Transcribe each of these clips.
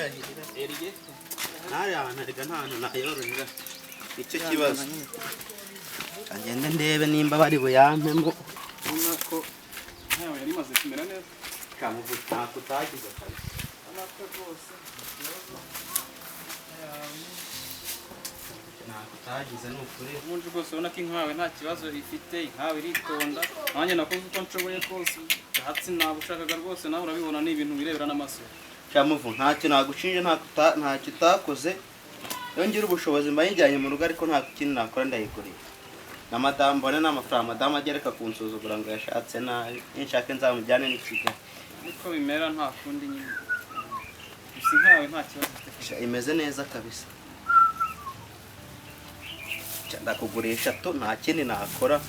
Kuyahirira ntari ahantu arega, nta hantu nayororera, nicyo kibazo. Ngende ndebe nimba bari buyampemo. Ubona ko ntawe yari imaze kumera neza. Kamuvu, ntako utagize kabisa. Ubona ko rwose nta kibazo. Ntako utagize, ni ukuri. Ubundi rwose ubona ko inka yawe nta kibazo ifite, inka iritonda. Nanjye nakoze uko nshoboye kose, ubwatsi nabushakaga rwose, nawe urabibona, ni ibintu birebera n'amaso. Kamuvu, ntacyo nagushinja, ntacyo utakoze. Iyo ngira ubushobozi mba yijyanye mu rugo, ariko nta kindi nakora, ndayiguriye na madamu. Mbone n'amafaranga madamu agereka kunsuzugura ngo yashatse nabi. Ninshake nzamujyane n'i Kigali. Niko bimera, nta kundi nyine. Gusa inka yawe nta kibazo ifite. Sha, imeze neza kabisa. Sha, ndakugurisha tu, nta kindi nakora.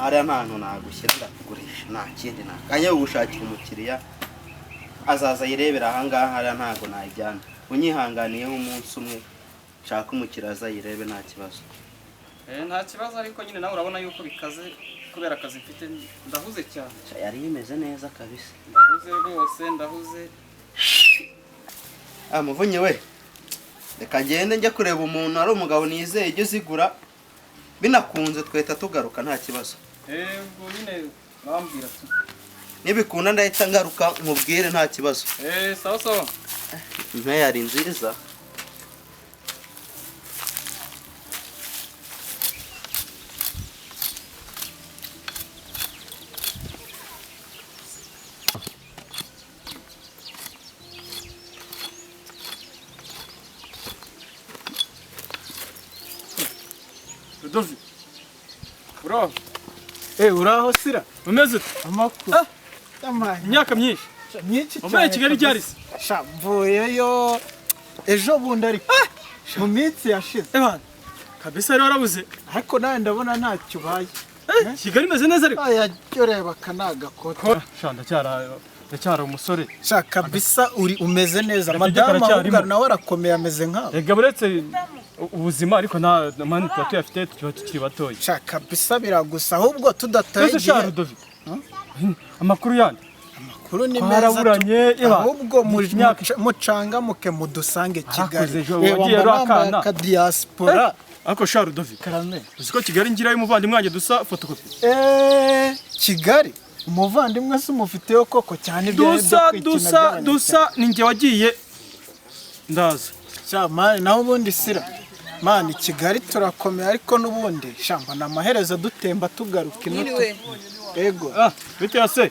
Hariya nta hantu nagushyira, ndakugurisha, nta kindi nakanya. Gushakira umukiriya azaza ayirebera ahangaha. Hariya ntago nayijyana. Unyihanganiyeho umunsi umwe, nshaka umukiriya azayirebe, nta kibazo. Nta kibazo, ariko nyine nawe urabona yuko bikaze kubera akazi mfite, ndahuze cyane. Sha, yari imeze neza kabisa. Ndahuze rwose, ndahuze. Ah, Muvunyi we, reka ngende njya kureba umuntu, ari umugabo nizeye ujya uzigura. Binakunze twahita tugaruka, nta kibazo. Ubwo nyine urambwira tu. Nibikunda ndahita ngaruka nkubwire, nta kibazo. Sawa sawa. Inka yari nziza. Rudovi, uraho? Uraho Sira. Umeze ute? Amakuru? Ah! Amaye. Imyaka myinshi. Myinshi cyane. Wavuye Kigali Kabisa. ryari se? Sha, mvuyeyo ejo bundi, ariko mu minsi yashize. Ebana kabisa, rero warabuze. Ariko nawe ndabona ntacyo ubaye. Kigali imeze neza ariko. Aya, jya ureba aka ni agakote. Sha, ndacyari umusore. Sha, kabisa uri umeze neza. Agatege Madamu karacyarimo. ahubwo nawe arakomeye, ameze nkawe. Rega buretse ubuzima, ariko nta mani tuba tuyafite, tuba tukiri batoya. Sha, kabisa biragusa, ahubwo tudataye Twese sha. igihe. Rudovi, amakuru yandi? Amakuru ni meza. Twaraburanye, eba. Ahubwo mucangamuke mudusange Arakoze Kigali. ejo, Reba wagiye mba uri nambaye akana. akadiyasipora. Ariko sha Rudovi, Karame. uzi ko Kigali ngirayo umuvandimwe wanjye dusa fotokopi? Kigali umuvandimwe se umufiteyo koko cyane ibyo Dusa byo kwikina dusa by'abanyarwanda? Dusa, ni njye wagiye ndaza. Sha man, naho ubundi Sira man, Kigali turakomeye, ariko n'ubundi shamba ni amaherezo dutemba tugaruka ino. Mwiriwe. Ego. Ah, bite ya se?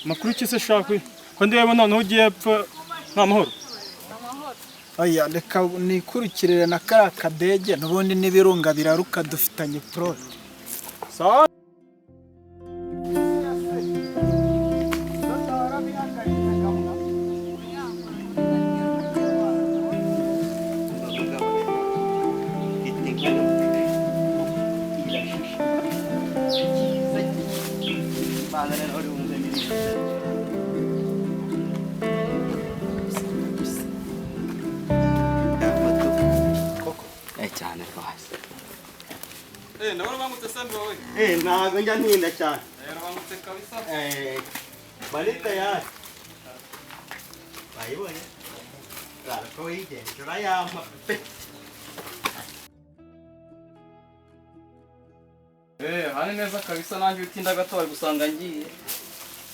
Amakuru iki se shakwe, ko ndeba noneho ugiye pfa nta mahoro? Amahoro. Oya, reka nikurikirire na kariya kadege, n'ubundi n'ibirunga biraruka, dufitanye prode. Sawa. Mfite inka irashishe cyiza. Imana rero uri wumve neza. Koko? Cyane rwose. Ndabona ubangutse sembe wowe. Ntabwo njya ntinda cyane. Urabangutse kabisa. Bari tayari, bayibonye ko wigenje, urayampa pe. Hani neza kabisa, nanjye utinda gato wari gusanga ngiye.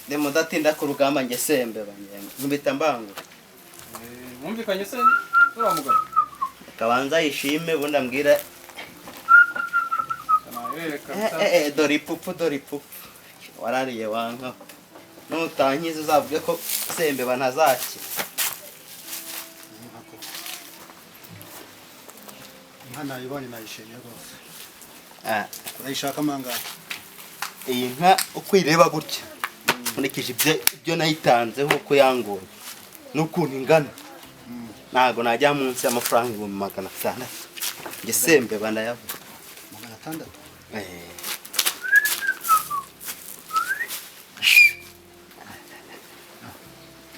Ndi mudatinda ku rugamba njye sembe, nkubita mbangura. Mwumvikanye se uriya mugabo? Kabanza yishime, ubundi ambwira. Nawe kabisa. Dore ipupfu, dore ipupfu warariye wanka. Nutankiza uzavuge ko sembeba ntazakira. Inka nayibonye, nayishimye rwose. Ah, Urayishaka amangahe? Iyi nka uko uyireba gutya, nkurikije ibyo nayitanzeho, uko yangoye n'ukuntu ingana, ntabwo najya munsi y'amafaranga 600,000. Njye sembeba ndayavuga. 600?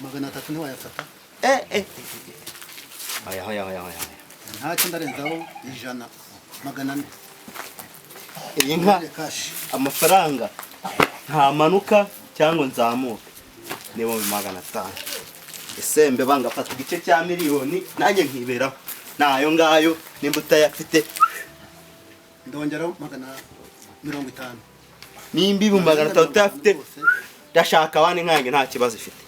300 ntiwayafata? Oya, oya, oya, oya, oya. Ntacyo, ndarenzaho 100, 400. Iyi nka Cash. amafaranga ntamanuka cyangwa nzamuke ni 500,000. Esembe bangafata igice cya miliyoni nanjye nkiberaho. Nayo ngayo nimba utayafite Ndongeraho 550. Nimba 500 utayafite ndashaka abandi nkanjye nta kibazo ifite.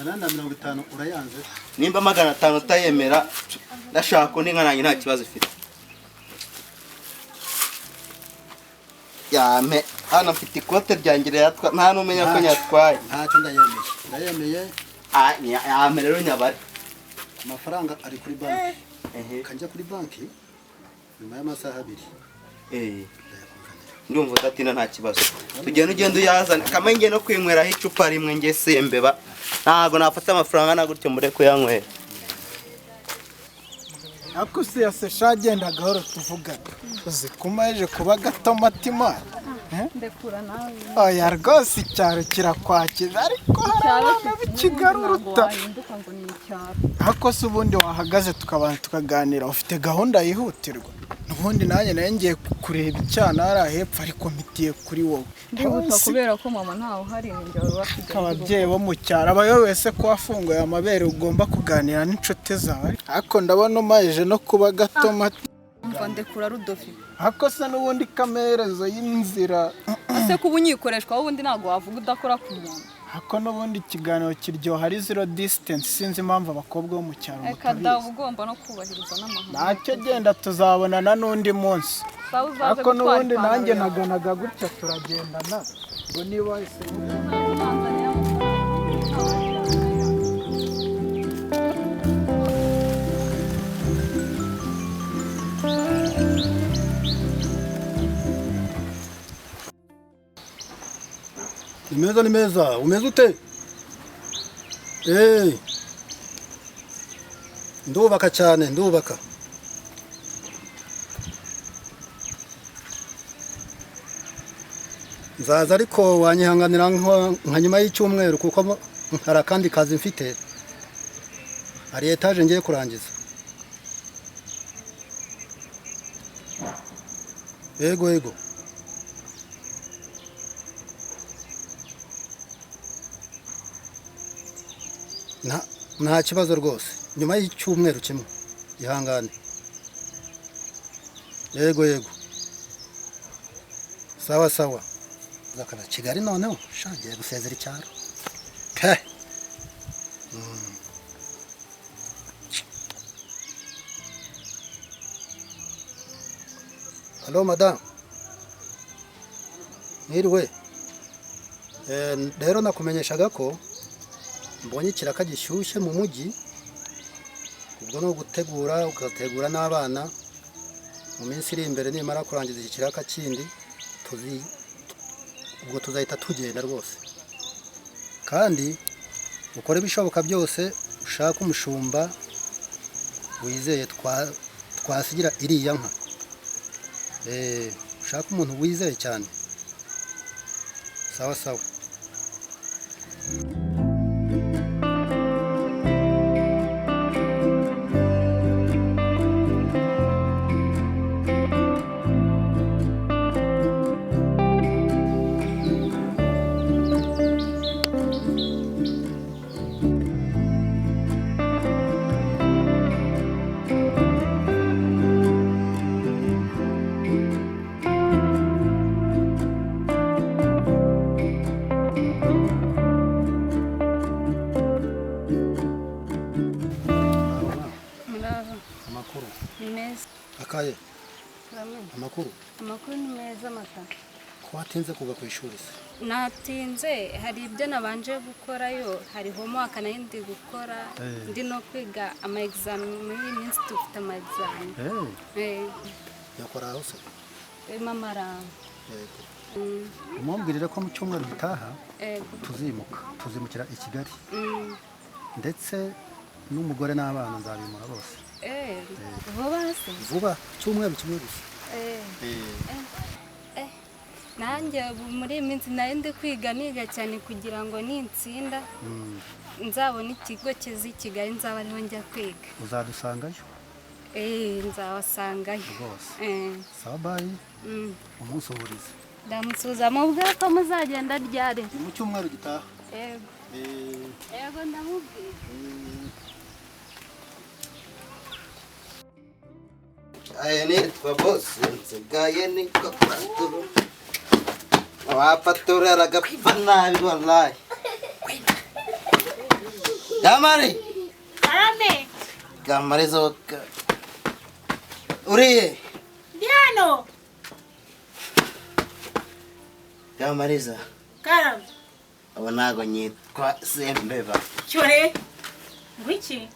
450 urayanze. Nimba 500 utayemera ndashaka undi nkanjye nta kibazo ifite. Yame hano mfite ikote ryanjye yatwa nta numenya ko nyatwaye. Ntacyo ndayemeye. Ndayemeye. Ah yame rero nyabari. Amafaranga ari kuri banki. Kanjya kuri banki nyuma y'amasaha 2. Ndumva udatinda nta kibazo. Tugenda ugenda uyazana kamwe ngiye no kwinyweraho icupa rimwe nge sembeba. Ntago nafata amafaranga na gutyo mure kuyanywera. Ako se yase shagenda gahoro tuvugana. Uzi kumaje kuba gatomatima. Ndekura nawe. Oya rwose icyaro kirakwakira ariko harabana b'ikigaruruta. Ako se ubundi wahagaze tukabanza tukaganira ufite gahunda yihutirwa. Ubundi nanjye nayo ngiye kureba icyana hari hepfo ariko mpitiye kuri wowe. Ndihuta kubera ko mama ntawe uhari ninjye wari wasigaye. Ababyeyi bo mu cyaro abayoboye wese ko wafunguye amabere ugomba kuganira n'inshuti zawe. Ariko ndabona umaje no kuba gatomati. Umva ndekura Rudofi. Ako se n'ubundi kamerezo y'inzira. Ese kuba unyikoreshwa ubundi ntago wavuga udakora ku muntu. Ako n'ubundi ikiganiro kiryoha ari zero distance sinzi impamvu abakobwa bo mu cyaro mutabizi. Eka ugomba no kubahiriza n'amahame. Ntacyo genda tuzabonana n'undi munsi. Ako n'ubundi nanjye naganaga gutya turagendana. Ngo niba wahise Ni meza, umeze ute? Ndubaka cyane, ndubaka. Nzaza ariko wanyihanganira nka nyuma y'icyumweru kuko hari akandi kazi mfite. Hari etaje ngiye kurangiza. Yego yego. Nta kibazo rwose nyuma y'icyumweru kimwe ihangane. Yego yego. Sawa sawa. Zakaba Kigali noneho shangiye gusezera icyaro pe. Allo madame. Niriwe. Rero nakumenyeshaga ko mbonye ikiraka gishyushye mu mujyi, ubwo no gutegura ugategura n'abana mu minsi iri imbere nimara kurangiza iki kiraka kindi ubwo tuzahita tugenda rwose. Kandi ukore ibishoboka byose ushaka umushumba wizeye twasigira iriya nka. Ushaka umuntu wizeye cyane. Sawa sawa. Akaye. Amakuru. Amakuru ni meza mata. Ko watinze kuva ku ishuri se? Natinze hari ibyo nabanje gukorayo, hari homework nari gukora, ndi no kwiga ama exam muri iyi minsi dufite ama exam. Yakora aho se? Mama ara. Yego. Umubwirire ko mu cyumweru gitaha tuzimuka, tuzimukira i Kigali. Ndetse n'umugore n'abana nzabimura bose. Vuba se? Vuba, cyumweru kimwe gusa. Nanjye muri iyi minsi nari ndi kwiga niga cyane kugira ngo nintsinda nzabone ikigo kizi Kigali nzaba ariho njya kwiga. Uzadusangayo? Nzabasangayo. Rwose. Sawa bye. Umunsi uhurize. Ndamusuza mubwira ko muzagenda ryari? Mu cyumweru gitaha. Yego. Yego. Nsigaye nitwa bosi, nsigaye nitwa paturo. Abapatura aragapfa nabi wallahi. Gamari! Karame! Gamari zoka. Uriye! Ndi hano! Gamariza. Karame! Abo ntago nyitwa Sembeba. Cyore! Ngwiki?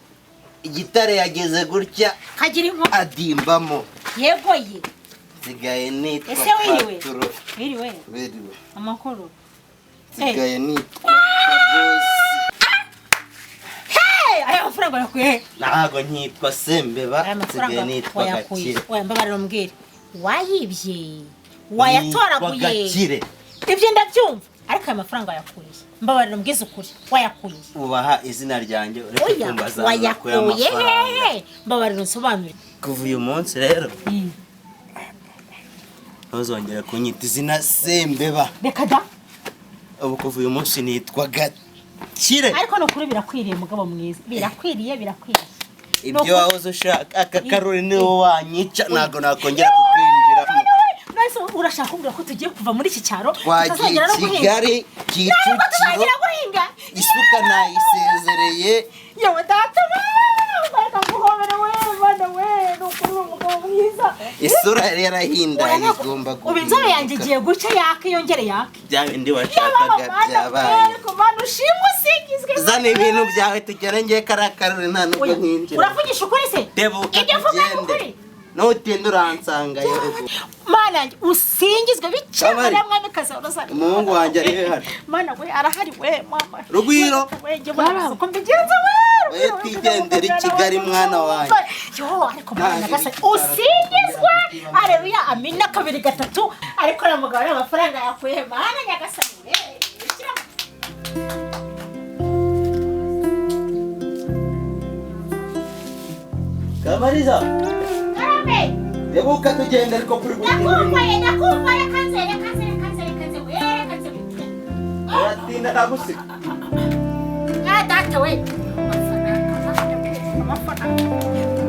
Igitare yageze gutya kagira inko adimbamo. Yego ye. Nsigaye nitwa Ese wiriwe? Paturo. Wiriwe? Wiriwe. Amakuru. Nsigaye nitwa bosi. Hey! Aya mafaranga wayakuye? Ntago nkitwa Sembeba, Aya nsigaye mafaranga nitwa wayakuye. Gakire. Oya mbabarira umbwire. Wayibye. Wayatoraguye. Nitwa Gakire. Ibyo ndabyumva. Ariko aya mafaranga wayakuye. Mbabarira umbwize ukuri. Wayakuye. Ubaha izina ryanjye ureke Oya, kumbaza wayakuye hehe? Mbabarira unsobanurire. Kuva uyu munsi rero ntuzongere kunyita izina Sembeba. Reka da. Ubu kuva uyu munsi nitwa Gakire. Ariko ni ukuri birakwiriye mugabo mwiza. Birakwiriye, birakwiriye. Ibyo wahoze ushaka aka karuri niwo wanyica ntago nakongera kukwinjiramo. Nase urashaka kumbwira ko tugiye kuva muri iki cyaro Twagiye tutazongera no guhinga? Kigali, Ntabwo Kicukiro, tuzongera guhinga. isuka nayisezereye. Yewe data we, Mana nguhobere we, Mana we, ni ukuri uri umugabo mwiza. Isura yari yarahindanye igomba Ubu inzobe yanjye guhinduka. igiye guca yake yongere yake. Bya bindi washakaga byabaye. Ariko Mana ushimwe usingizwe. Zana ibintu byawe tugere ngiye kariya karuri nta nubwo Oya, nkinjira. Uravugisha ukuri se? Tebuka Ibyo uvuga ni tugende. ukuri. Nutinda uransanga yewe. Mana yanjye usingizwe biciye Kamari. Mariya mwamikazi wa Rozari. Umuhungu wanjye ari he hano? Mana we arahari we mama. Rugwiro. We njye mbona uko mbigenza we. Oya twigendere i Kigali mwana wanjye. Yo ariko Mana Nta nyagasani ibitaro usingizwe. Aleluya amina kabiri gatatu ariko uriya mugabo ariya mafaranga yakuye Mana nyagasani we. Kamariza. Karame. Tebuka tugende ariko kuri Ndakumvaye ndakumvaye kanze kanze kanze kanze we kanze. Uratinda ndagusiga. Ah data we. Amafaranga amafaranga.